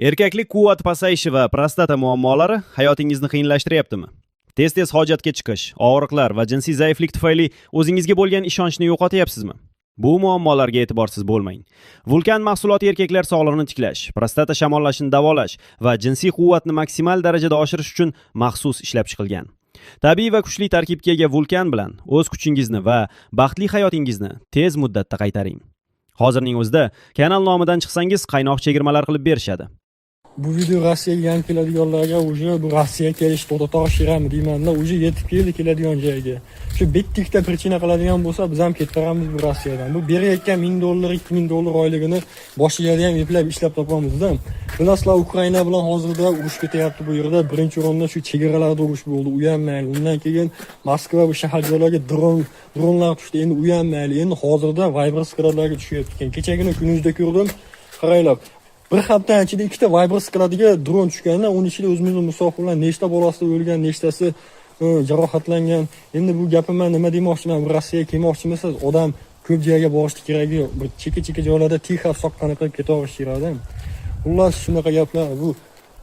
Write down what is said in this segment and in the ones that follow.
Erkaklik quvvati pasayishi va prostata muammolari hayotingizni qiyinlashtiryaptimi? Tez-tez hojatga chiqish, og'riqlar va jinsiy zaiflik tufayli o'zingizga bo'lgan ishonchni yo'qotyapsizmi? Bu muammolarga e'tiborsiz bo'lmang. Vulkan mahsuloti erkaklar sog'lig'ini tiklash, prostata shamollashini davolash va jinsiy quvvatni maksimal darajada oshirish uchun maxsus ishlab chiqilgan. Tabiiy va kuchli tarkibga ega Vulkan bilan o'z kuchingizni va baxtli hayotingizni tez muddatda qaytaring. Hozirning o'zida kanal nomidan chiqsangiz, qaynoq chegirmalar qilib berishadi. Bu video Rossiyaga ham keladiganlarga, уже bu Rossiyaga kelish to'xtatish kerakmi deymanda, уже yetib keldi keladigan joyiga. Shu bitta ikkita причина qiladigan bo'lsa, biz ham ketib boramiz bu Rossiyadan. Bu berayotgan 1000 dollar, 2000 dollar oyligini boshqa ham eplab ishlab topamizda. Bilasizlar, Ukraina bilan hozirda urush ketyapti bu yerda. Birinchi o'rinda shu chegaralarda urush bo'ldi, u ham mayli. Undan keyin Moskva bu shahar joylarga dronlar tushdi, endi u ham mayli. Endi hozirda Wildberries склад larga tushyapti ekan. Kechagina kuningizda ko'rdim, qaranglar. Bir hafta ichida ikkita Wildberries склад iga dron tushganda, uni ichida o'zimizni musofirlar nechta bolasi o'lgan, nechtasi jarohatlangan. Endi bu gapim, man nima demoqchiman, bu Rossiyaga kelmoqchimisiz, odam ko'p joyga borishni keragi yo'q. Bir chekka-chekka joylarda тихо soqqani qilib ketaverish kerakda. Xullas, shunaqa gaplar. Bu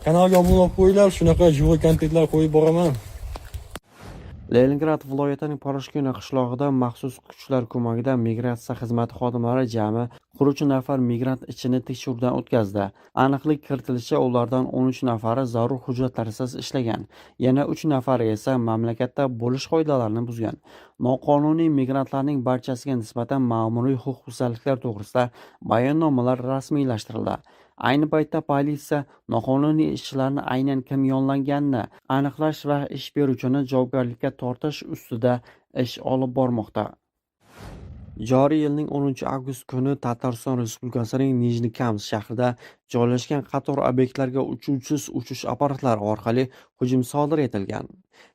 kanalga obuna bo'lib qo'yinglar, shunaqa живой kontentlar qo'yib boraman. Leningrad viloyatining Poroshkino qishlog'ida maxsus kuchlar ko'magida migratsiya xizmati xodimlari jami 43 nafar migrant ishchini tekshiruvdan o'tkazdi. Aniqlik kiritilishicha, ulardan 13 nafari zarur hujjatlarsiz ishlagan, yana 3 nafari esa mamlakatda bo'lish qoidalarini buzgan. Noqonuniy migrantlarning barchasiga nisbatan ma'muriy huquqbuzarliklar to'g'risida bayonnomalar rasmiylashtirildi. Ayni paytda politsiya noqonuniy ishchilarni aynan kim yollaganini aniqlash va ish beruvchini javobgarlikka tortish ustida ish olib bormoqda. Joriy yilning 10 avgust kuni Tatariston Respublikasining Nijnekamsk shahrida joylashgan qator obyektlarga uchuvchisiz uchish apparatlari orqali hujum sodir etilgan.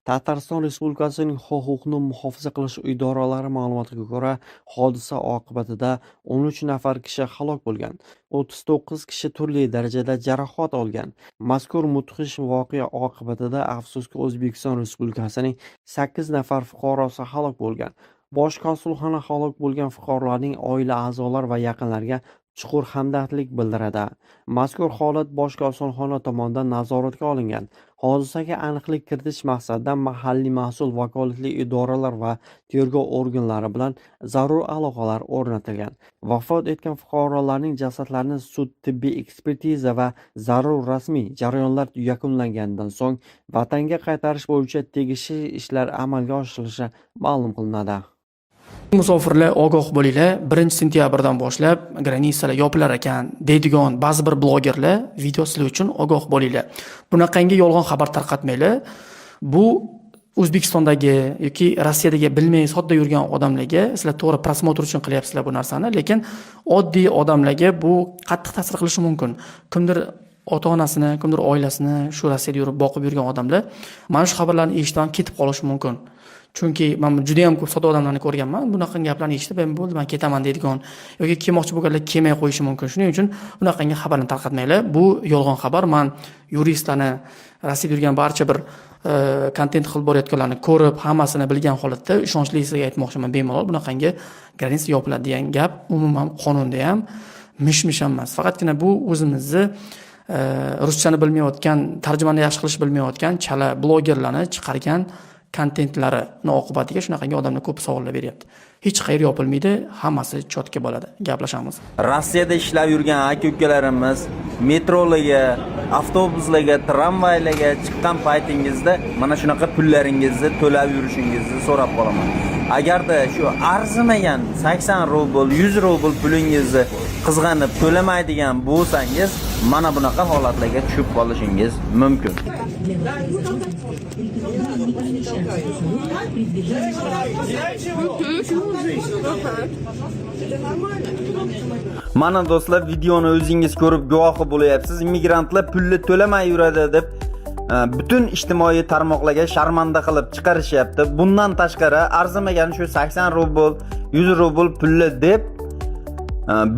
Tatariston Respublikasining huquqni muhofaza qilish idoralari ma'lumotiga ko'ra, hodisa oqibatida 13 nafar kishi halok bo'lgan, 39 kishi turli darajada jarohat olgan. Mazkur mudhish voqea oqibatida, afsuski, O'zbekiston Respublikasining 8 nafar fuqarosi halok bo'lgan. Bosh konsulxona halok bo'lgan fuqarolarning oila a'zolari va yaqinlariga chuqur hamdardlik bildiradi. Mazkur holat Bosh konsulxona tomonidan nazoratga olingan. Hodisaga aniqlik kiritish maqsadida mahalliy mas'ul vakolatli idoralar va tergov organlari bilan zarur aloqalar o'rnatilgan. Vafot etgan fuqarolarning jasadlarini sud-tibbiy ekspertiza va zarur rasmiy jarayonlar yakunlanganidan so'ng vatanga qaytarish bo'yicha tegishli ishlar amalga oshirilishi ma'lum qilinadi. Musofirlar, ogoh bo'linglar, 1-sentyabrdan boshlab граница lar yopilar ekan deydigan ba'zi bir blogerlar, video sizlar uchun, ogoh bo'linglar. Bunaqangi yolg'on xabar tarqatmanglar. Bu O'zbekistondagi yoki Rossiyadagi bilmay sodda yurgan odamlarga, sizlar to'g'ri просмотр uchun qilyapsizlar bu narsani, lekin oddiy odamlarga bu qattiq ta'sir qilishi mumkin. Kimdir ota onasini, kimdir oilasini shu Rossiyada yurib boqib yurgan odamlar mana shu xabarlarni eshitib ham ketib qolishi mumkin. Chunki man juda yam ko'p sodda odamlarni ko'rganman, bunaqa gaplarni eshitib, "Men bo'ldi, man ketaman" deydigan yoki kelmoqchi bo'lganlar kelmay qo'yishi mumkin. Shuning uchun bunaqangi xabarni tarqatmanglar. Bu yolg'on xabar. Man yuristlarni, Rossiyada yurgan barcha bir kontent qilib borayotganlarni ko'rib, hammasini bilgan holatda ishonchli sizga aytmoqchiman, bemalol bunaqangi граница yopiladi degan gap umuman qonunda ham, mish mish ham emas. Faqatgina bu o'zimizni ruschani bilmayotgan, tarjimani yaxshi qilish bilmayotgan chala blogerlarni chiqargan kontentlarini oqibatiga shunaqangi odamlar ko'p savollar beryapti. Hech qayer yopilmaydi, hammasi чётко bo'ladi. Gaplashamiz. Rossiyada ishlab yurgan aka ukalarimiz metrolarga, avtobuslarga, tramvaylarga chiqqan paytingizda mana shunaqa pullaringizni to'lab yurishingizni so'rab qolaman. Agarda shu arzimagan 80 rubl, 100 rubl pulingizni qizg'anib to'lamaydigan bo'lsangiz, mana bunaqa holatlarga tushib qolishingiz mumkin. Mana do'stlar, videoni o'zingiz ko'rib guvohi bo'lyapsiz. Immigrantlar pulni to'lamay yuradi deb butun ijtimoiy tarmoqlarga sharmanda qilib chiqarishyapti. Bundan tashqari arzimagan shu 80 rubl, 100 rubl pulni deb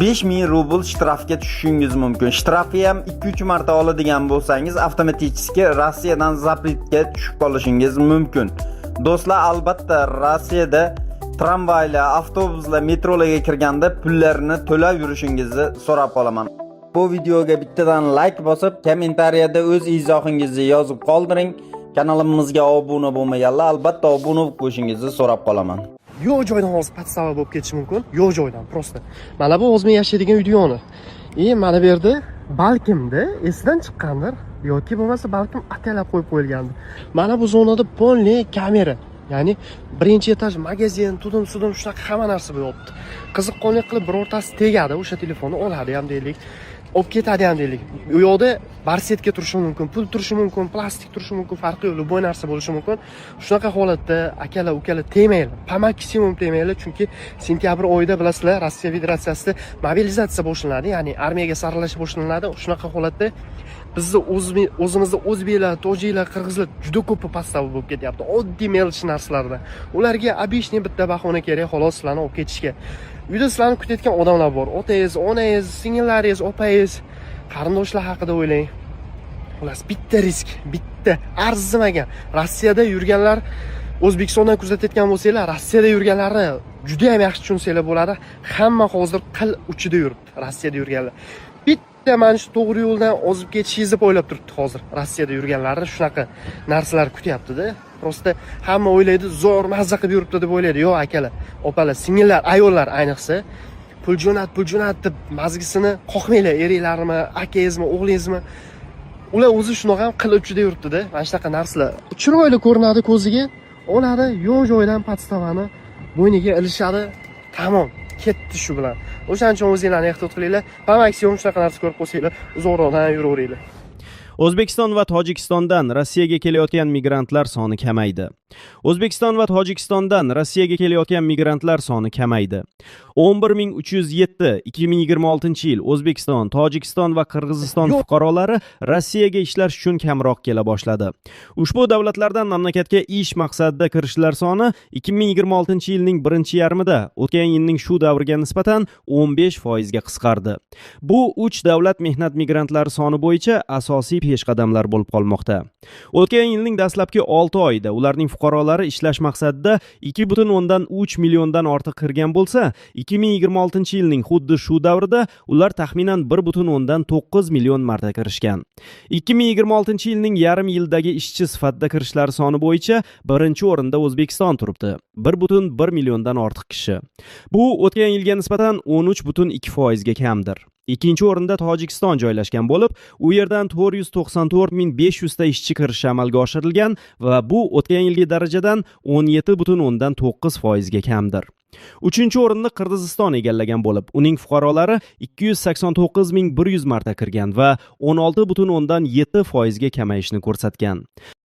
5000 rubl shtrafga tushishingiz mumkin. Shtrafni ham 2-3 marta oladigan bo'lsangiz, avtomatik Rossiyadan запрет ga tushib qolishingiz mumkin. Do'stlar, albatta Rossiyada tramvaylar, avtobuslar, metrolarga kirganda pullarini to'lab yurishingizni so'rab qolaman. Bu videoga bittadan like bosib, kommentariyada o'z izohingizni yozib qoldiring. Kanalimizga obuna bo'lmaganlar albatta obuna bo'lib qo'yishingizni so'rab qolaman. Yo'q joydan hozir подстава bo'lib ketishi mumkin, yo'q joydan просто. Mana bu o'zim yashaydigan uyni yoni. И mana bu yerda balkimda esidan chiqqandir yoki bo'lmasa balkim ataylab qo'yib qo'yilgandir. Mana bu zonada полный kamera, ya'ni birinchi этаж, magazin, tudim sudim, shunaqa hamma narsa bo'lyapti. Qiziqqonlik qilib birortasi tegadi, o'sha telefonni oladi ham deylik, olib ketadi ham deylik. U yoqda барсетка turishi mumkin, pul turishi mumkin, plastik turishi mumkin, farqi yo'q, любой narsa bo'lishi mumkin. Shunaqa holatda, akalar, ukalar, tegmanglar, по максимум tegmanglar, chunki sentyabr oyida, bilasizlar, Rossiya Federatsiyasida mobilizatsiya boshlanadi, ya'ni armiyaga saralash boshlanadi. Shunaqa holatda bizni o'zimizda o'zbeklar, tojiklar, qirg'izlar juda ko'p подстава bo'lib ketyapti oddiy мелочь narsalardan. Ularga обычный bitta bahona kerak, xolos, sizlarni olib ketishga. Uyda sizlarni kutayotgan odamlar bor: otangiz, onangiz, singillaringiz, opangiz, qarindoshlar haqida o'ylang. Xullas, bitta risk, bitta arzimagan. Rossiyada yurganlar, O'zbekistondan kuzatayotgan bo'lsanglar, Rossiyada yurganlarni juda ham yaxshi tushunsanglar bo'ladi. Hamma hozir qil uchida yuribdi Rossiyada yurganlar. Bitta mana shu to'g'ri yo'ldan ozib ketishingizni deb o'ylab turibdi hozir. Rossiyada yurganlarni shunaqa narsalar kutyaptida. Просто hamma o'ylaydi, zo'r mazza qilib yuribdi deb o'ylaydi. Yo'q, akalar, opalar, singillar, ayollar ayniqsa, pul jo'nat, pul jo'nat deb mazgisini qoqmanglar eringlarmi, akangizmi, o'g'lingizmi. Ular o'zi shunaqa ham qil uchida yuribdida. Mana shunaqa narsalar chiroyli ko'rinadi ko'ziga, oladi, yo'q joydan подстава ni bo'yniga ilishadi, tamom, ketdi shu bilan. O'shaning uchun o'zinglarni ehtiyot qilinglar. По максимум shunaqa narsa ko'rib qolsanglar, uzoqroqdan yuraveringlar. O'zbekiston va Tojikistondan Rossiyaga kelayotgan migrantlar soni kamaydi. O'zbekiston va Tojikistondan Rossiyaga kelayotgan migrantlar soni kamaydi. 11 307 2026-yil O'zbekiston, Tojikiston va Qirg'iziston fuqarolari Rossiyaga ishlash uchun kamroq kela boshladi. Ushbu davlatlardan mamlakatga ish maqsadida kirishlar soni 2026-yilning birinchi yarmida o'tgan yilning shu davriga nisbatan 15% ga qisqardi. Bu uch davlat mehnat migrantlari soni bo'yicha asosiy peshqadamlar bo'lib qolmoqda. O'tgan yilning dastlabki 6 oyida ularning fuqarolari ishlash maqsadida 2,3 milliondan ortiq kirgan bo'lsa, 2026-yilning xuddi shu davrida ular taxminan 1,9 million marta kirishgan. 2026-yilning yarim yildagi ishchi sifatida kirishlar soni bo'yicha birinchi o'rinda O'zbekiston turibdi. 1,1 milliondan ortiq kishi. Bu o'tgan yilga nisbatan 13,2% ga kamdir. Ikkinchi o'rinda Tojikiston joylashgan bo'lib, u yerdan 494 500 ta ishchi kirishi amalga oshirilgan va bu o'tgan yilgi darajadan 17,9% ga kamdir. Uchinchi o'rinni Qirg'iziston egallagan bo'lib, uning fuqarolari 289 100 marta kirgan va 16,7% ga kamayishni ko'rsatgan.